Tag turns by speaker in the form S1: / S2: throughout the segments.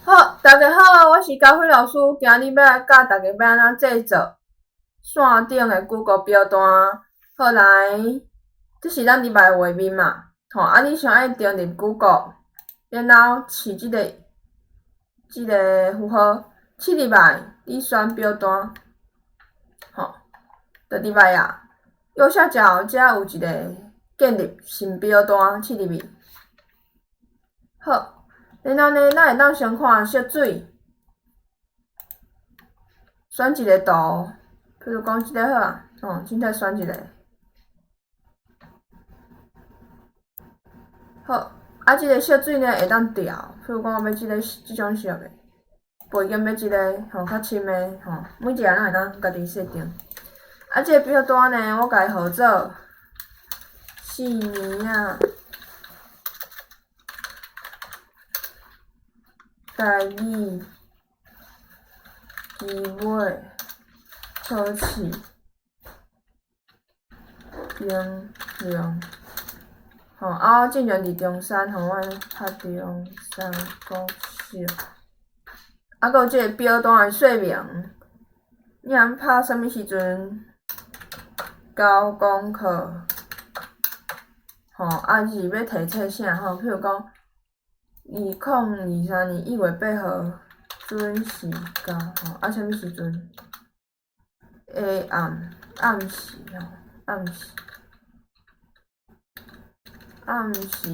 S1: 好，大家好，我是嘉辉老师，今日欲来教大家欲按怎制作线顶的 Google 表单。好，来，这是咱入来的画面嘛，吼，啊，你先爱登入 Google，然后试這個符號，試入來，你選表單，吼，就入來啊。右下角遮有一個建立新表單，試入去。好。然後呢，咱會當先看色水，選一個圖，比如講這个好啊，吼，凊彩選一個。好，啊，這个色水呢會當調，比如講我欲這个這種色的，背景欲這个吼較深的吼，每一个攏會當家己設定。啊，這个表單呢，我共伊號做4年仔。台語期尾考試評量，吼，啊，我進前佇中山，吼，我拍中山國小，啊，閣有這个表單的說明，你通拍啥物時陣交功課，吼，啊是欲提册啥吼，譬如講。2023年1月8號準時交吼，啊，啥物時陣？下暗暗時吼，暗時暗時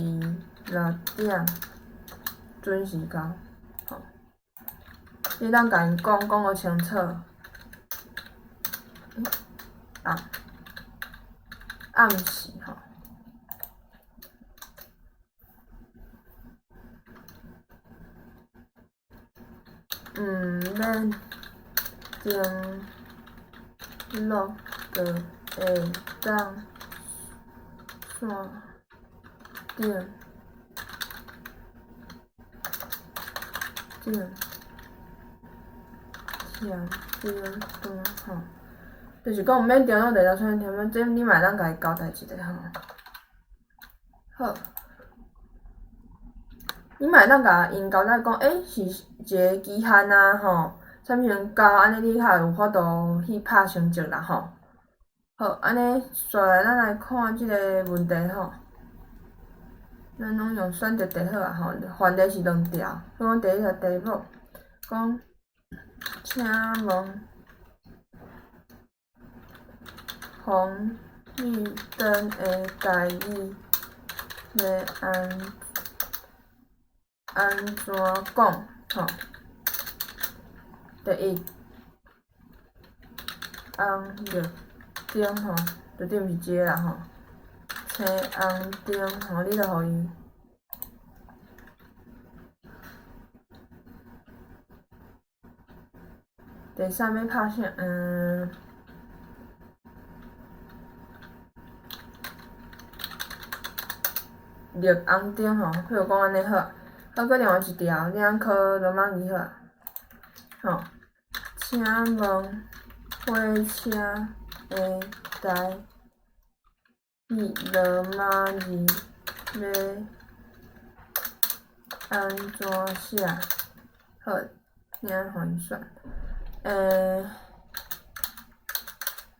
S1: 6點準時交吼。你當共𪜶講講予清楚。欸，暗暗時吼。毋免登錄就會當線頂頂填表單吼，就是講毋免登錄就會當線頂填，這你嘛會當共伊交代一下吼。好。你嘛會當共𪜶交代講，欸，是一个期限啊，吼，啥物時陣交，按呢你較會有法度去拍成績啦，吼。好，按呢，煞來咱來看這个問題吼。咱攏用選擇題好啊，吼，範例是兩條，比如講第一條題目，講，請問紅綠燈的台語欲按怎講？吼，第一，紅綠燈吼，絕對毋是這个啦吼，青紅燈吼，你著予伊。第三欲拍啥？嗯。綠紅燈吼，譬如講按呢好。啊，閣另外一條，你通考羅馬字好，吼，請問火車的台語羅馬字欲按怎寫？好，你按予𪜶選，欸，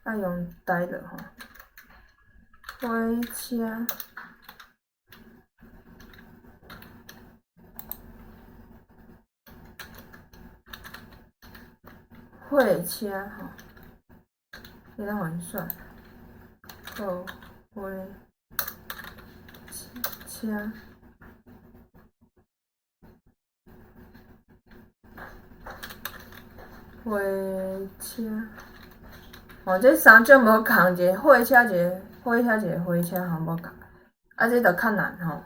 S1: 愛用台語吼，火車。火車吼，你通予𪜶選，好，火車，火車，吼，這三種無仝，一个火車，一个火車，一个火車吼無仝，啊，這就較難吼。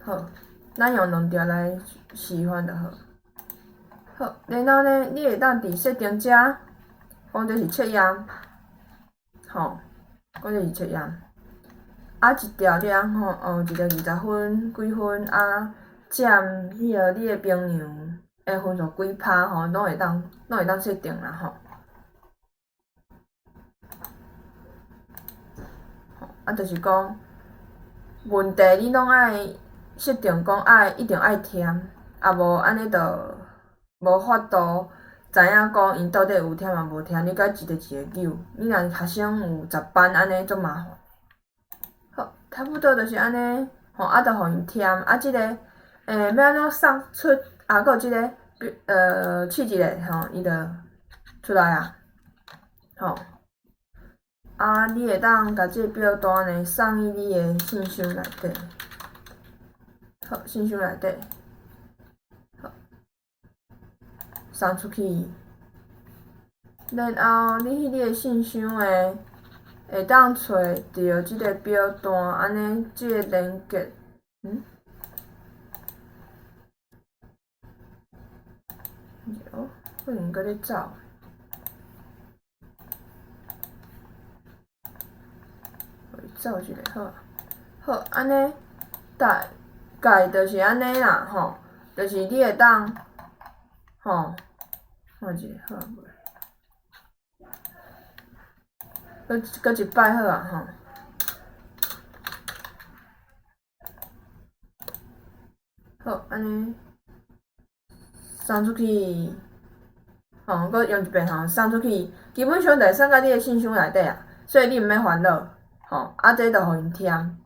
S1: 好，咱用兩條來示範就好。好，然後呢，你會當佇設定遮，講這是測驗，吼，講這是測驗。啊，一條你通吼，哦，一個20分幾分啊，佔彼个你的朋友的分數幾趴吼，攏會當設定啦吼。啊，就是講問題你攏愛設定講愛一定愛填。啊無按呢就無法度知影講𪜶到底有忝抑無忝，你該一个一个糾。你若學生有10班按呢足麻煩。好，差不多就是按呢，吼，啊，就予𪜶填，啊，這個，欲按怎送出，啊，閣有這個，試一下吼，伊就出來啊，吼。啊，你會當共這個表單呢送去你的信箱內底，好，信箱內底，好，送出去。然後你去你的信箱的，會當揣著這個表單，按呢，這個連結，嗯？哦，可能閣咧走。走一下好，好，按呢，大概就是按呢啦，吼，就是你會當，吼，看一下好無？閣閣一擺好啊，吼。好，按呢，送出去，吼，閣用一遍吼，送出去，基本上就會送到你的信箱內底啊，所以你毋免煩惱。吼，啊，這就予𪜶填，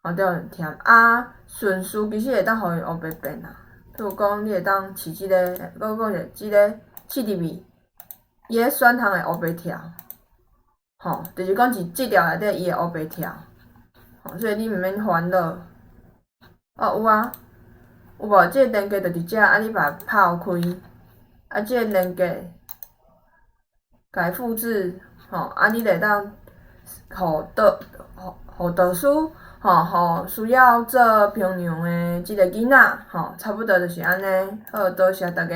S1: 吼，就予𪜶填。啊，順序其實會當予𪜶烏白變啦。譬如講，你會當試這個，閣講者這個試入去，伊个選項會烏白跳，吼，就是講佇這條內底伊會烏白跳，吼，所以你毋免煩惱。哦，有啊，有無？這個連結就佇遮，啊，你共拋開，啊，這個連結，共伊複製，吼，啊，你就會當。予導予予導師，吼，予需要做評量的這个囡仔，吼，差不多就是按呢。好，多謝大家。